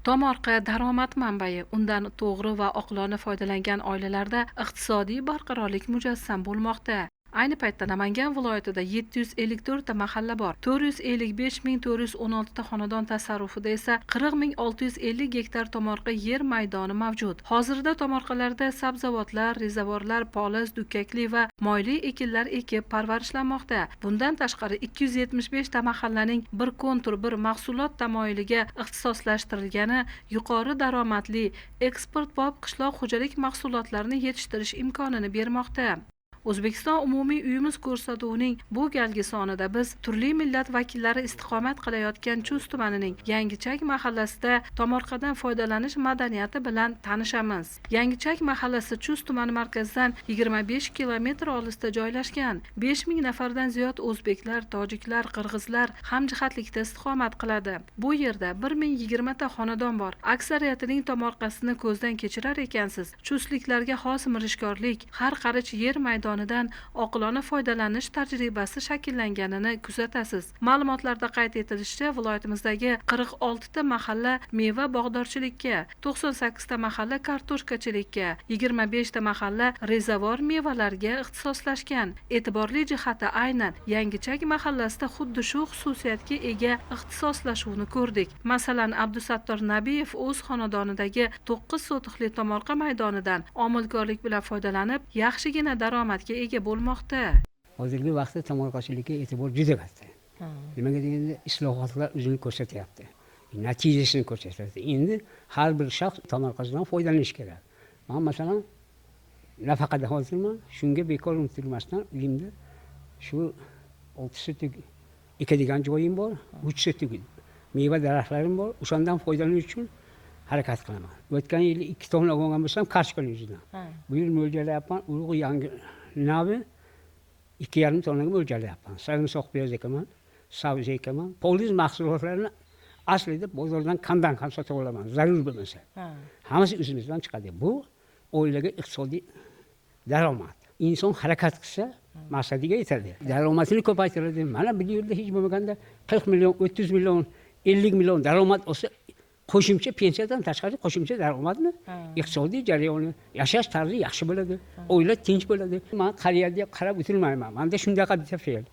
Tomorqa daromad manbai, undan to'g'ri va oqilona foydalangan oilalarda iqtisodiy barqarorlik mujassam bo'lmoqda. Ayni paytda Namangan viloyatida 754 ta mahalla bor. 455 416 ta xonadon tasarrufida esa 40 650 gektar tomorqa yer maydoni mavjud. Hozirda tomorqalarda sabzavotlar, rezavorlar, poliz, dukkakli va moyli ekinlar ekib parvarishlanmoqda. Bundan tashqari 275 ta mahallaning bir kontur, bir mahsulot tamoyiliga ixtisoslashtirilgani yuqori daromadli, eksportbop qishloq xo'jalik mahsulotlarini yetishtirish imkonini bermoqda. O'zbekiston umumiy uyimiz ko'rsatuvining bu galgi sonida biz turli millat vakillari istiqomat qilayotgan Chust tumanining Yangichak mahallasida tomorqadan foydalanish madaniyati bilan tanishamiz. Yangichak mahallasi Chust tumani markazidan 25 kilometr olisda joylashgan. 5000 nafardan ziyod o'zbeklar, tojiklar, qirg'izlar hamjihatlikda istiqomat qiladi. Bu yerda 1020 ta xonadon bor. Aksariyatining tomorqasini ko'zdan kechirar ekansiz, chustliklarga xos mirishkorlik, har qarich yer maydonidan oqilona foydalanish tajribasi shakllanganini kuzatasiz. Ma'lumotlarda qayd etilishicha, viloyatimizdagi 46 ta mahalla meva bog'dorchilikka, 98 ta mahalla kartoshkachilikka, 25 ta mahalla rezavor mevalarga ixtisoslashgan. E'tiborli jihati, aynan Yangichak mahallasida xuddi shu xususiyatga ega ixtisoslashuvni ko'rdik. Masalan, Abdusattor Nabiyev o'z xonadonidagi 9 sotixli tomorqa maydonidan omilkorlik bilan foydalanib, yaxshigina daromadga ega bo'lmoqda. Hozirgi vaqtda tomorqachilikka e'tibor juda katta. Nimaga deganda, islohotlar o'zini ko'rsatyapti, natijasini ko'rsatyapti. Endi har bir shaxs tomorqasidan foydalanishi kerak. Man, masalan, nafaqada hozirman. Shunga bekor o'tirmasdan uyimda shu 6 sotik ekadigan joyim bor, 3 sotik meva daraxtlarim bor. O'shandan foydalanish uchun harakat qilaman. O'tgan yili 2 tonna olgan bo'lsam kartoshkani yuzidan, bu yil mo'ljallayapman, urug'i yangi navi, 2,5 tonnaga mo'ljallayapman. Sarimsoq piyoz ekaman, sabzi ekaman. Poliz mahsulotlarini aslida bozordan kamdan kam sotib olaman, zarur bo'lmasa. Hammasi o'zimizdan chiqadi. Bu oilaga iqtisodiy daromad. Inson harakat qilsa, maqsadiga yetadi, daromadini ko'paytiradi. Mana bir yilda hech bo'lmaganda 40 million, 30 million, 50 million daromad olsa qo'shimcha, pensiyadan tashqari qo'shimcha daromadni, iqtisodiy jarayoni, yashash tarzi yaxshi bo'ladi, oila tinch bo'ladi. Man qariya deb qarab o'tirmayman. Manda shunaqa bitta fe'l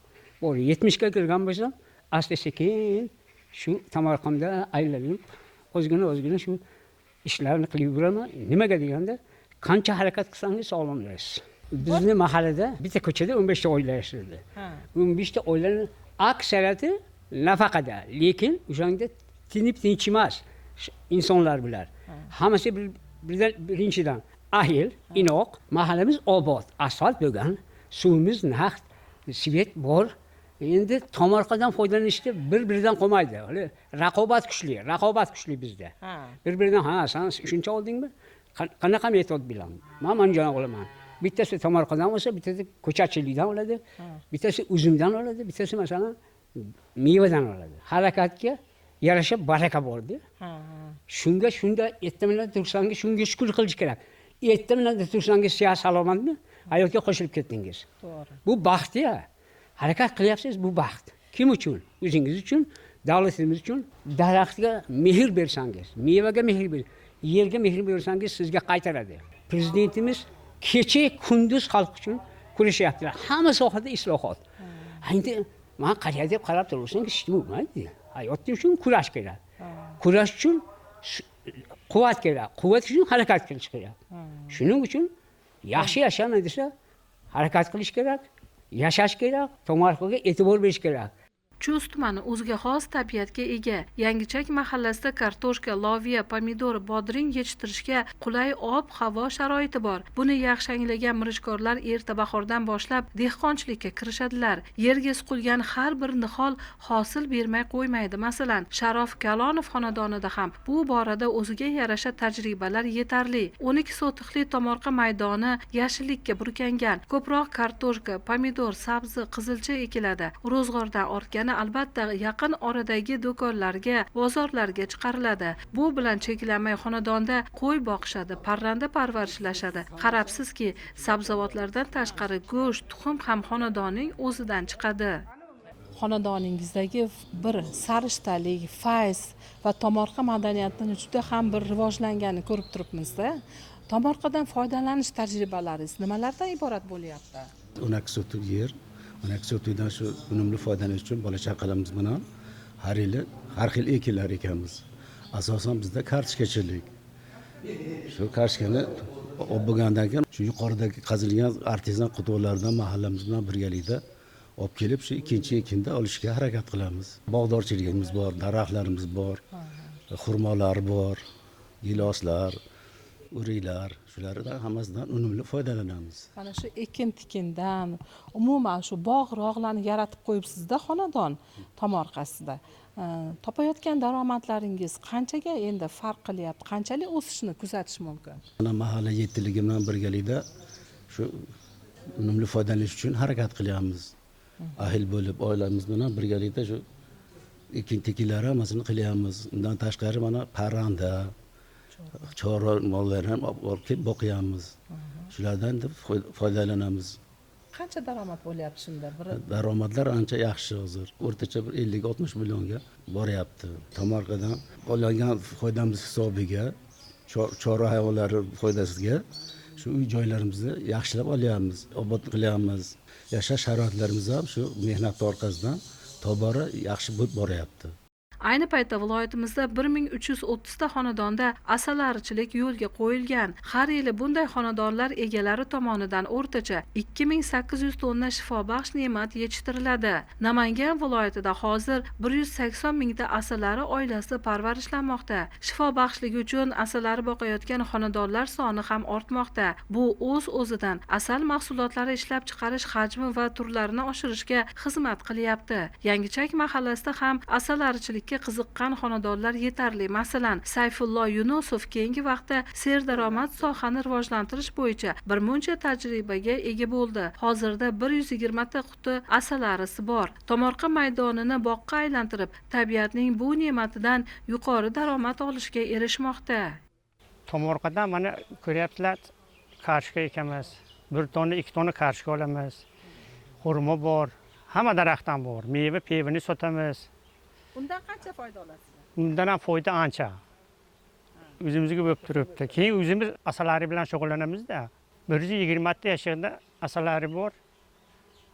bor. 70ga kirgan bo'lsam, asta sekin shu tomorqamda aylanib, ozgina ozgina shu ishlarni qilib yuraman. Nimaga deganda, qancha harakat qilsangiz, sog'lom yurasiz. Bizni mahallada bitta ko'chada 15 ta oila yashaydi. 15 ta oilani aksariyati nafaqada, lekin o'shanda tinib tinch emas insonlar. Bular hammasi birdan, birinchidan, ahil inoq. Mahallamiz obod, asfalt bo'lgan, suvimiz naqd, свет bor. Endi tomorqadan foydalanishda bir biridan qolmaydi. Hali raqobat kuchli, raqobat kuchli bizda. Bir biridan: "Ha, san shuncha oldingmi? Qanaqa metod bilan? Man manjana olaman". Bittasi tomorqadan olsa, bittasi ko'chatchilikdan oladi, bittasi uzumdan oladi, bittasi, masalan, mevadan oladi. Harakatga yarasha baraka borda. Shunga shunda erta bilan tursangiz, shunga shukur qilish kerak. Erta bilan tursangiz, sihat salomatmi, hayotga qo'shilib ketdingiz. Bu baxt ya. Harakat qilyapsiz, bu baxt. Kim uchun? O'zingiz uchun, davlatimiz uchun. Daraxtga mehr bersangiz, mevaga mehr ber, yerga mehr bersangiz, sizga qaytaradi. Prezidentimiz kecha kunduz xalq uchun kurashyaptilar. Hamma sohada islohot. Endi man qariya deb qarab turaversangiz, hech bo'lmaydi. Hayot uchun kurash kerak. Kurash uchun quvvat kerak, quvvat uchun harakat qilish kerak. Shuning uchun yaxshi yashaman desa, harakat qilish kerak, yashash kerak, tomorqaga e'tibor berish kerak. Chust tumani o'ziga xos tabiatga ega. Yangichak mahallasida kartoshka, loviya, pomidor, bodring yetishtirishga qulay ob-havo sharoiti bor. Buni yaxshi anglagan mirishkorlar erta bahordan boshlab dehqonchilikka kirishadilar. Yerga suqilgan har bir nihol hosil bermay qo'ymaydi. Masalan, Sharof Kalonov xonadonida ham bu borada o'ziga yarasha tajribalar yetarli. 12 sotixli tomorqa maydoni yashillikka burkangan. Ko'proq kartoshka, pomidor, sabzi, qizilcha ekiladi. Ro'zg'ordan ortgani, albatta, yaqin oradagi do'konlarga, bozorlarga chiqariladi. Bu bilan cheklanmay, xonadonda qo'y boqishadi, parranda parvarishlashadi. Qarabsizki, sabzavotlardan tashqari go'sht, tuxum ham xonadonning o'zidan chiqadi. Xonadoningizdagi bir sarishtalik, fayz va tomorqa madaniyatini juda ham bir rivojlanganini ko'rib turibmiz-da. Tomorqadan foydalanish tajribalaringiz nimalardan iborat bo'lyapti? 12 sotik yer, 12 sotikdan shu unumli foydalanish uchun bola chaqalarimiz bilan har yili har xil ekinlar ekamiz. Asosan bizda kartoshkachilik. Shu kartoshkani olib bo'lgandan keyin shu yuqoridagi qazilgan artezan quduqlardan mahallamiz bilan birgalikda olib kelib shu ikkinchi ekinda olishga harakat qilamiz. Bog'dorchiligimiz bor, daraxtlarimiz bor, xurmolar bor, giloslar, o'riklar, shulardan hammasidan unumli foydalanamiz. Mana shu ekin tikindan, umuman shu bog' rog'larni yaratib qo'yibsizda xonadon tomorqasida. Topayotgan daromadlaringiz qanchaga endi farq qilyapti? Qanchalik o'sishni kuzatish mumkin? Mana mahalla yettiligi bilan birgalikda shu unumli foydalanish uchun harakat qilyapmiz. Ahil bo'lib oilamiz bilan birgalikda shu ekin tikinlar hammasini qilyapmiz. Undan tashqari mana parranda, chorva mollarni ham olib kelib boqyapmiz. Shulardan foydalanamiz. Qancha daromad bo'lyapti shunda? Bir daromadlar ancha yaxshi hozir. O'rtacha bir 50-60 millionga boryapti. Tomorqadan olingan foydamiz hisobiga, chorva hayvonlari foydasiga shu uy joylarimizni yaxshilab olyapmiz, obod qilyapmiz. Yashash sharoitlarimiz ham shu mehnat orqasidan tobora yaxshi bo'lib boryapti. Ayni paytda viloyatimizda 1330 ta xonadonda asalarichilik yo'lga qo'yilgan. Har yili bunday xonadonlar egalari tomonidan o'rtacha 2800 tonna shifobaxsh ne'mat yetishtiriladi. Namangan viloyatida hozir 180 mingta asalari oilasi parvarishlanmoqda. Shifobaxshligi uchun asalari boqayotgan xonadonlar soni ham ortmoqda. Bu o'z-o'zidan asal mahsulotlari ishlab chiqarish hajmi va turlarini oshirishga xizmat qilyapti. Yangichak mahallasida ham asalarichilik qiziqqan xonadonlar yetarli. Masalan, Sayfullo Yunusov keyingi vaqtda serdaromad sohani rivojlantirish bo'yicha bir muncha tajribaga ega bo'ldi. Hozirda 120 ta quti asalarisi bor. Tomorqa maydonini boqqa aylantirib, tabiatning bu ne'matidan yuqori daromad olishga erishmoqda. Tomorqadan mana ko'ryapsizlar, kartoshka ekamiz. 1 tonna, 2 tonna kartoshka olamiz. Xurmo bor, hamma daraxtdan bor. Meva, pevini sotamiz. Undan qancha foyda olasiz? Undan ham foyda ancha. O'zimizga bo'lib turibdi. Keyin o'zimiz asalari bilan shug'ullanamiz-da. 120 ta yashaganda asalari bor.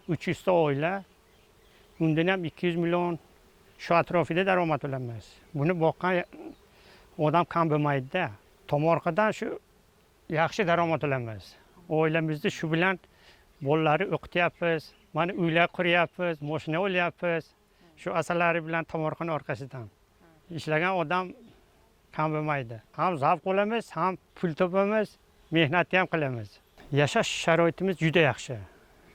300 ta oila. Undan ham 200 million shu atrofida daromad olamiz. Buni boqqan odam kam bo'lmaydi-da. Tomorqadan shu yaxshi daromad olamiz. Oilamizni shu bilan bolalari o'qityapmiz, mana uylar quryapmiz, mashina olyapmiz. Shu asalari bilan tomorqani orqasidan ishlagan odam kam bo'lmaydi. Ham zavq olamiz, ham pul topamiz, mehnatni ham qilamiz. Yashash sharoitimiz juda yaxshi.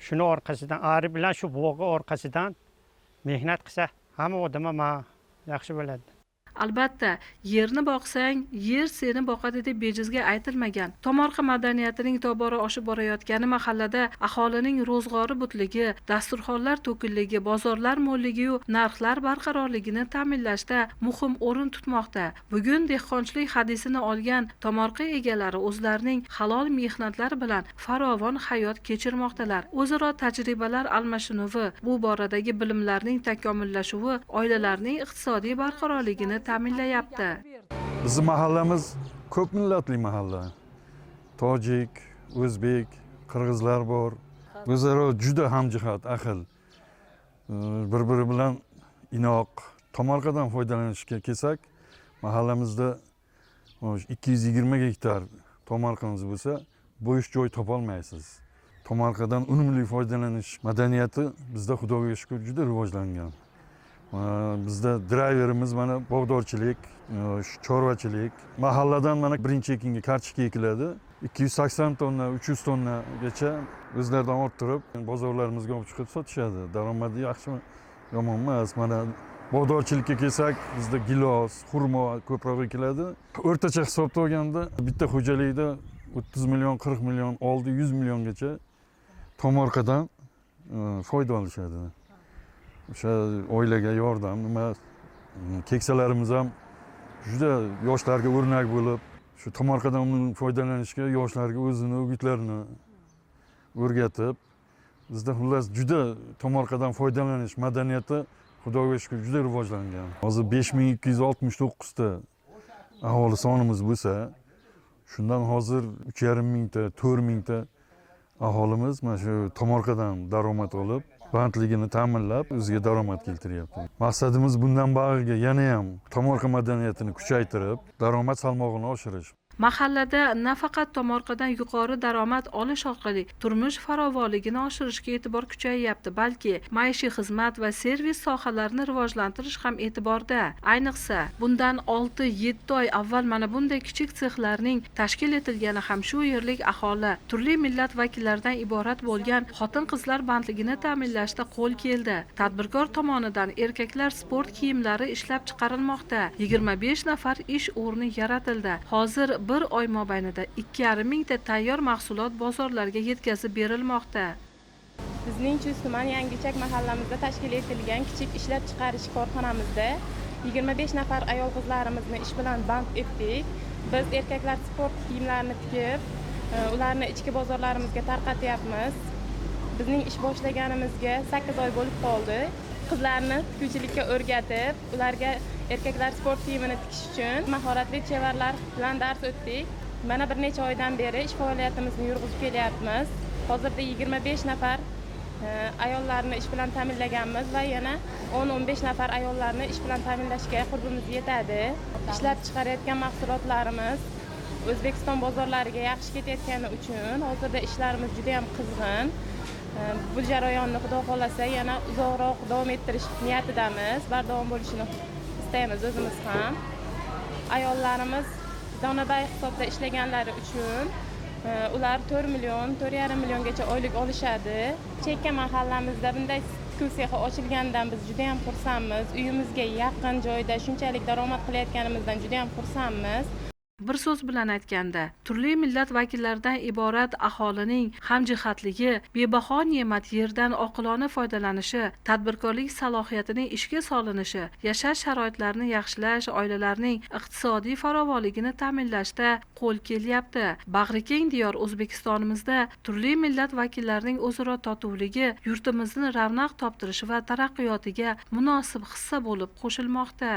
Shuni orqasidan, ari bilan shu bog'i orqasidan mehnat qilsa hamma odam ham yaxshi bo'ladi. Albatta, yerni boqsang, yer seni boqadi deb bejizga aytilmagan. Tomorqa madaniyatining tobora oshib borayotgani mahallada aholining ro'zg'ori butligi, dasturxonlar to'kinligi, bozorlar mo'lligiyu narxlar barqarorligini ta'minlashda muhim o'rin tutmoqda. Bugun dehqonchilik hadisini olgan tomorqa egalari o'zlarining halol mehnatlari bilan farovon hayot kechirmoqdalar. O'zaro tajribalar almashinuvi, bu boradagi bilimlarning takomillashuvi oilalarning iqtisodiy barqarorligini ta'minlayapti. Bizning mahallamiz ko'p millatli mahalla. Tojik, o'zbek, qirg'izlar bor. O'zaro juda hamjihat, ahil. Bir-biri bilan inoq. Tomorqadan foydalanishga kelsak, mahallamizda 220 gektar tomorqamiz bo'lsa, bo'sh joy topolmaysiz. Tomorqadan unumli foydalanish madaniyati bizda Xudoga shukr juda rivojlangan. Bizda drayverimiz mana bog'dorchilik, chorvachilik. Mahalladan mana birinchi ekinga kartoshka ekiladi. 280 tonna, 300 tonnagacha o'zlaridan orttirib bozorlarimizga olib chiqib sotishadi. Daromadi yaxshimi, yomon emas. Mana bog'dorchilikka kelsak, bizda gilos, xurmo ko'proq ekiladi. O'rtacha hisobda olganda bitta xo'jalikda 30 million, 40 million, oldi 100 milliongacha tomorqadan foyda olishadi. O'sha oilaga yordam, nima, keksalarimiz ham juda yoshlarga o'rnak bo'lib, shu tomorqadan foydalanishga yoshlarga o'zini o'gitlarini o'rgatib, Bizda xullas juda tomorqadan foydalanish madaniyati Xudoga shukur juda rivojlangan. Hozir 5269 ta aholi sonimiz bo'lsa, shundan hozir 3,5 mingta, 4 mingta aholimiz mana shu tomorqadan daromad olib, bandligini ta'minlab, o'ziga daromad keltiryapti. Maqsadimiz bundan buyog'iga yana ham tomorqa madaniyatini kuchaytirib, daromad salmog'ini oshirish. Mahallada nafaqat tomorqadan yuqori daromad olish orqali turmush farovonligini oshirishga e'tibor kuchayyapti, balki maishiy xizmat va servis sohalarini rivojlantirish ham e'tiborda. Ayniqsa, bundan 6-7 oy avval mana bunday kichik sexlarning tashkil etilgani ham shu yerlik aholi, turli millat vakillaridan iborat bo'lgan xotin-qizlar bandligini ta'minlashda qo'l keldi. Tadbirkor tomonidan erkaklar sport kiyimlari ishlab chiqarilmoqda. 25 nafar ish o'rni yaratildi. Hozir bir oy mobaynida 2,5 mingta tayyor mahsulot bozorlarga yetkazib berilmoqda. Bizning Chust tuman Yangichak mahallamizda tashkil etilgan kichik ishlab chiqarish korxonamizda 25 nafar ayol qizlarimizni ish bilan band etdik. Biz erkaklar sport kiyimlarini tikib, ularni ichki bozorlarimizga tarqatyapmiz. Bizning ish boshlaganimizga 8 oy bo'lib qoldi. Qizlarni tikuvchilikka o'rgatib, ularga erkaklar sport kiyimini tikish uchun mahoratli chevarlar bilan dars o'tdik. Mana bir necha oydan beri ish faoliyatimizni yurg'izib kelyapmiz. Hozirda 25 nafar ayollarni ish bilan ta'minlaganmiz va yana 10-15 nafar ayollarni ish bilan ta'minlashga qurbimiz yetadi. Ishlab chiqarayotgan mahsulotlarimiz O'zbekiston bozorlariga yaxshi ketayotgani uchun hozirda ishlarimiz juda ham qizg'in. Bu jarayonni Xudo xohlasa yana uzoqroq davom ettirish niyatidamiz, bardavom bo'lishini istaymiz o'zimiz ham. Ayollarimiz donabay hisobda ishlaganlari uchun ular 4 million, 4,5 milliongacha oylik olishadi. Chekka mahallamizda bunday tikuv sexi ochilganidan biz juda ham xursandmiz. Uyimizga yaqin joyda shunchalik daromad qilayotganimizdan juda ham xursandmiz. Bir so'z bilan aytganda, turli millat vakillaridan iborat aholining hamjihatligi, bebaho ne'mat yerdan oqilona foydalanishi, tadbirkorlik salohiyatining ishga solinishi, yashash sharoitlarini yaxshilash, oilalarning iqtisodiy farovonligini ta'minlashda qo'l kelyapti. Bag'rikeng diyor O'zbekistonimizda turli millat vakillarining o'zaro totuvligi yurtimizni ravnaq toptirishi va taraqqiyotiga munosib hissa bo'lib qo'shilmoqda.